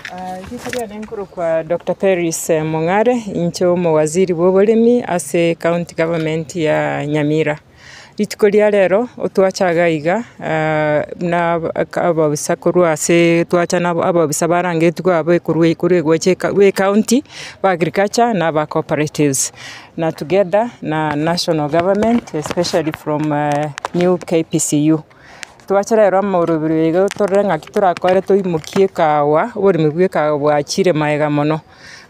Rituko riane nkorokwa Doctor Peris Mong'are, inche omowaziri bwa oboremi ase ecounty government ya Nyamira. Rituko ria rero, otwacha iga iga buna ababisa korwa ase twacha na ababisa barangetwe abwo korwa korwa egocha bwa ecounty, ba agriculture na aba cooperatives. Na together na national government especially from new KPCU. Twacha rero amorobio iga torore ng'aki torakore toimokie ekahawa, oboremi bwa ekahawa bwachire maega mono.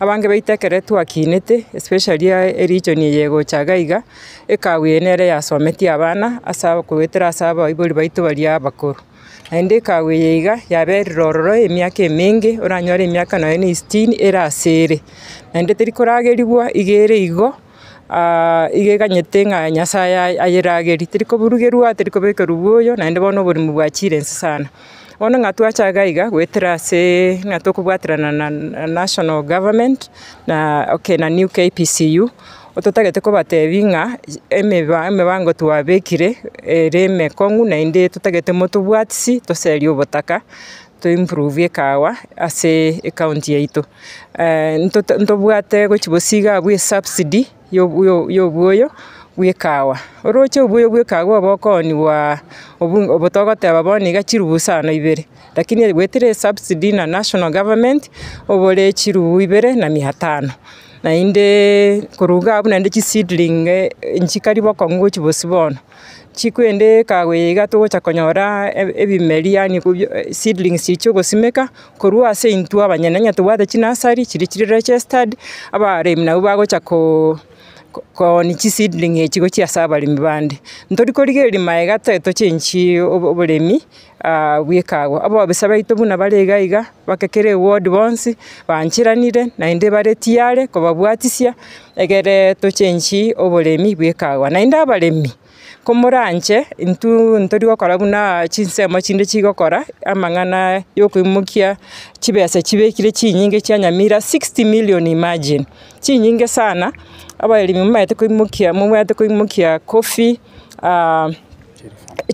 Abange baito ekere twakinete especially eregion eye egocha iga iga, ekahawa eye nere yasometie abana ase okoetera ase abaibori baito baria abakoro. Naende ekahawa eye iga yaberire ororo emiaka emenge, oranyore emiaka nonye na esitini ere ase ere. Naende teri korageriwa iga ere igo. Iga eganyete ng'a Nyasaye ayeragerie, teri koburugerwa, teri kobekerwa bwoyo, naende bono oborimo bwachire inse sana. Bono ng'a twacha iga iga goetera aseee ng'a tokobwaterana na national government, na okay na new KPCU, ototagete kobatebia ng'a emeba emebango twabekire ere emekong'u naende totagete motobwatisi toserie obotaka, to improve ekahawa ase ecounty yaito. Ntobwate gochia bosio abwo esubsidy ya obwoyo bwa ekahawa. Oroche obwoyo bwa ekahawa bokooniwa obu togoteba bono iga chirubu isano ibere, lakini goetera esubsidy na national government, obore chirubu ibere na mia tano. Naende korwa iga abwo naende chiseedling nchikari bokong'u gochia bosio bono. Chikwende ekahawa eye iga togocha konyora ebimeri yaani seedlings chiria chia ogosimeka, korwa ase intwe abanyene onye tobwate chinursery chiria chire registered, abaremi nabwo bagocha koo koonia chiseedling echi gochia ase abaremi bande. Ntori korigereria maega tobe tochenchie oboremi bwa ekahawa. Abobisa baito buna bare iga iga, bake kera eward bonsi, bancheranire naende bare tiyari kobabwatisia, egere tochenchie oboremi bwa ekahawa. Naende abaremi, komoranche intwe ntori gokora buna chinsemo chinde chigokora, amang'ana ya okoimokia chibesa chibekire chinyinge chia nyamira 60 million imagine, chinyinge sana, abaremi momanyete koimokia momanyete koimokia coffee.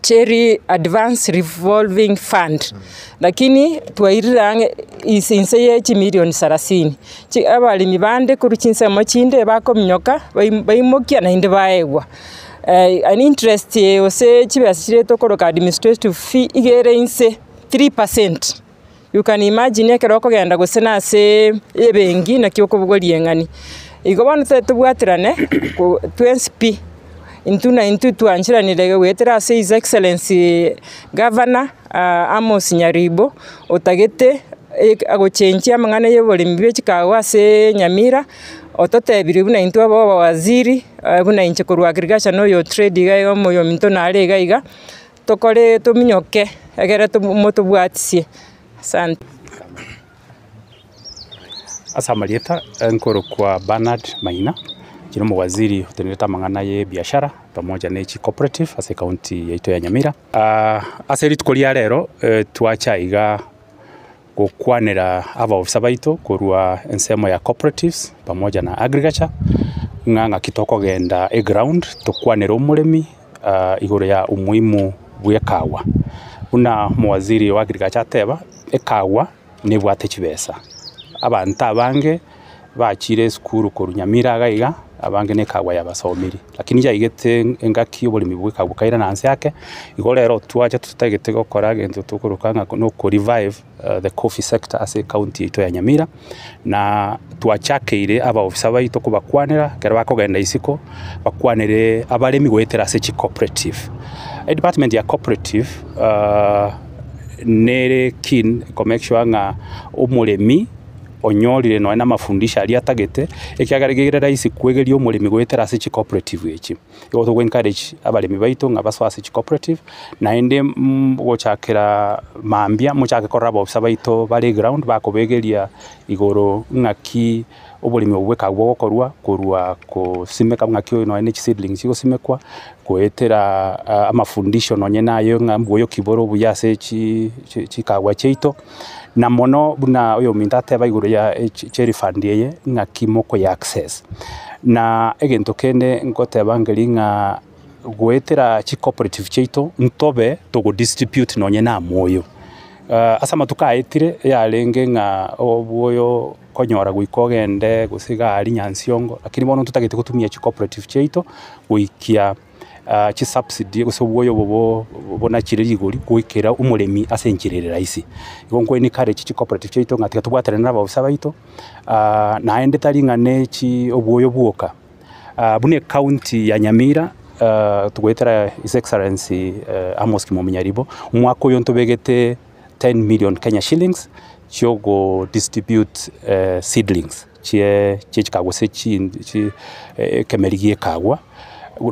Cherry Advance Revolving Fund, lakini twairire ang'e inse inse ye chimilioni sarasini. Chi abaremi bande korwa chinsemo chinde bakominyoka baimokia naende baegwa. An interest gose chibesa chiria tokoroka administrative fee iga ere inse 3%. You can imagine ekero okogenda gose na aseee ebenki naki okobogoria eng'ani. Igo bono totagete tobwaterane ko twensi pi, intwe na intwe twancheranire iga goetera ase his excellency governor Amos Nyaribo, otagete agochenchia amang'ana ya oboremi bwa echikawa aseee Nyamira, ototebirie buna intwe abe abawaziri, buna inche korwa agriculture na oyo trade iga iga omoyominto nare iga iga. Tokore tominyoke, egere motobwatisie. Asante. Ase amarieta nkorokwa Bernard Maina, inche nomowaziri otenenerete amang'ana ya ebiashara pamoja ne chicooperative ase ecounty yaito ya Nyamira. Ase rituko ria rero twacha iga gokwanera abaofisa baito korwa ensemo ya cooperatives pamoja na agriculture, ng'a ng'aki tokogenda eground tokwanere omoremi igoro ya umuhimu bwa ekawa. Buna omowaziri wa agriculture ateba, ekawa nebwate chibesa, abanto abange bachire esukuru korwa Nyamira iga iga, abange na ekawa yabasomiri. Lakini yaigete engaki oboremi bwa ekawa bokairana nse ake, igo rero twacha totagete gokora egento tokoroka ng'a na oko revive the coffee sector ase ecounty yaito ya Nyamira, na twachakeire abaofisa baito kobakwanera ekero bakogenda isiko, bakwanere abaremi goetera ase chicooperative. Edepartment ya cooperative nere keen ko make sure ng'a omoremi. onyorire nonya namafundisho aria atagete, ekiagera kere rahisi kwegeria omoremi goetera ase chicooperative echi. Igo togo encourage abaremi baito ng'a basoe ase chicooperative, naende gochakera mambia mochake korora abaofisa baito bare eground bakobegeria igoro ng'aki oboremi obo bweka bogokorwa korwa kosimeka ng'aki oyo nonya ne chiseedlings chigosimekwa, goetera amafundisho nonya na aye ng'a mbuya ki bore obuya ase chi chikagwa chiaito. Na mono buna oyominto ateba igoro ya cherry fund eye, ng'aki mokoye access. Na egento kende ngoteba nkeri ng'a goetera chicooperative chiaito ntobe togo distribute nonye na amoyo. Ase amatuko aetire, eyarenge ng'a obwoyo konyora goika ogende gose iga aria Nyansiongo, lakini bono ntotagete gotumia chicooperative chiaito goikia chisubsidy gose obwoyo obo bonachire rigori goikera omoremi ase enchera ere rahisi. Igo nko encourage chicooperative chiaito ng'a tiga tobwaterane na abaofisa baito, naende tari ng'a ne chi obwoyo bwoka, buna ecounty ya Nyamira togoetera His Excellency Amos Kimombi Nyaribo, omwaka oyo ntobegete 10 million Kenya shillings chiogo distribute seedlings chie chie gose chi ekemeri gia ekagwa,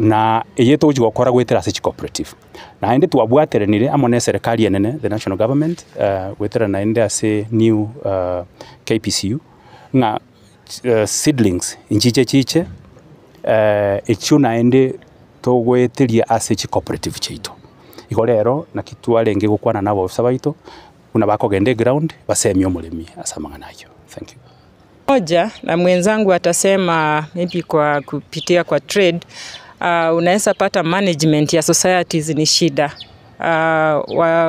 na eye togochi gokora goetera ase chicooperative. Naende twabwateranire amo na eserekari enene, the national government, goetera naende ase new KPCU, ng'a seedlings nchiche chiche echio naende togoeteria ase chicooperative chiaito. Igo rero naki twarenge gokwana na abaofisa baito, buna bakogenda eground, basemie omoremi ase amang'ana aywo. Thank you. Moja na mwenzangu atasema maybe kwa kupitia kwa trade unaweza pata management ya societies ni shida.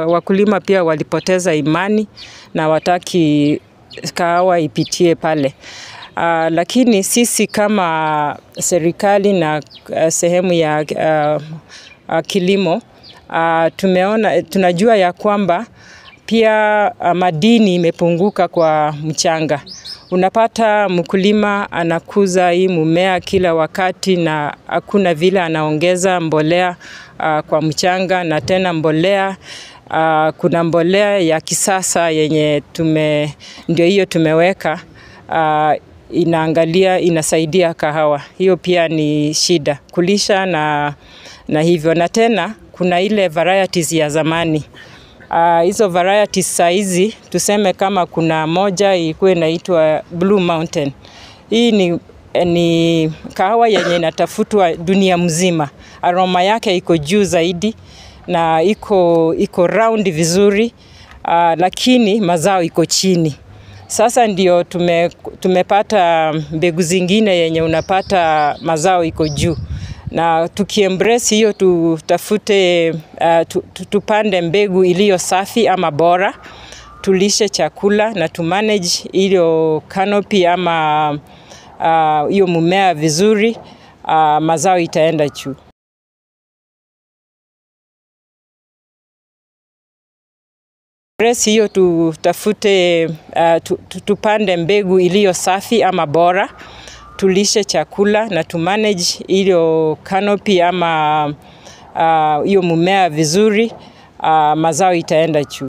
Wakulima pia walipoteza imani na wataki kahawa ipitie pale. Lakini sisi kama serikali na sehemu ya kilimo tumeona, tunajua ya kwamba pia madini imepunguka kwa mchanga. Unapata mkulima anakuza hii mumea kila wakati na hakuna vile anaongeza mbolea kwa mchanga na tena mbolea kuna mbolea ya kisasa yenye tume, ndio hiyo tumeweka inaangalia inasaidia kahawa. Hiyo pia ni shida kulisha na, na hivyo na tena kuna ile varieties ya zamani hizo varieties saa hizi tuseme kama kuna moja ilikuwa inaitwa Blue Mountain. Hii ni, ni kahawa yenye inatafutwa dunia mzima. Aroma yake iko juu zaidi na iko, iko round vizuri lakini mazao iko chini. Sasa ndio tume, tumepata mbegu zingine yenye unapata mazao iko juu na tukiembrace hiyo tutafute tu, tupande mbegu iliyo safi ama bora, tulishe chakula na tumanage hiyo canopy ama hiyo uh, mumea vizuri mazao itaenda juu. Hiyo tutafute tu, tupande mbegu iliyo safi ama bora, tulishe chakula na tumanage hiyo canopy ama hiyo uh, mumea vizuri mazao itaenda juu.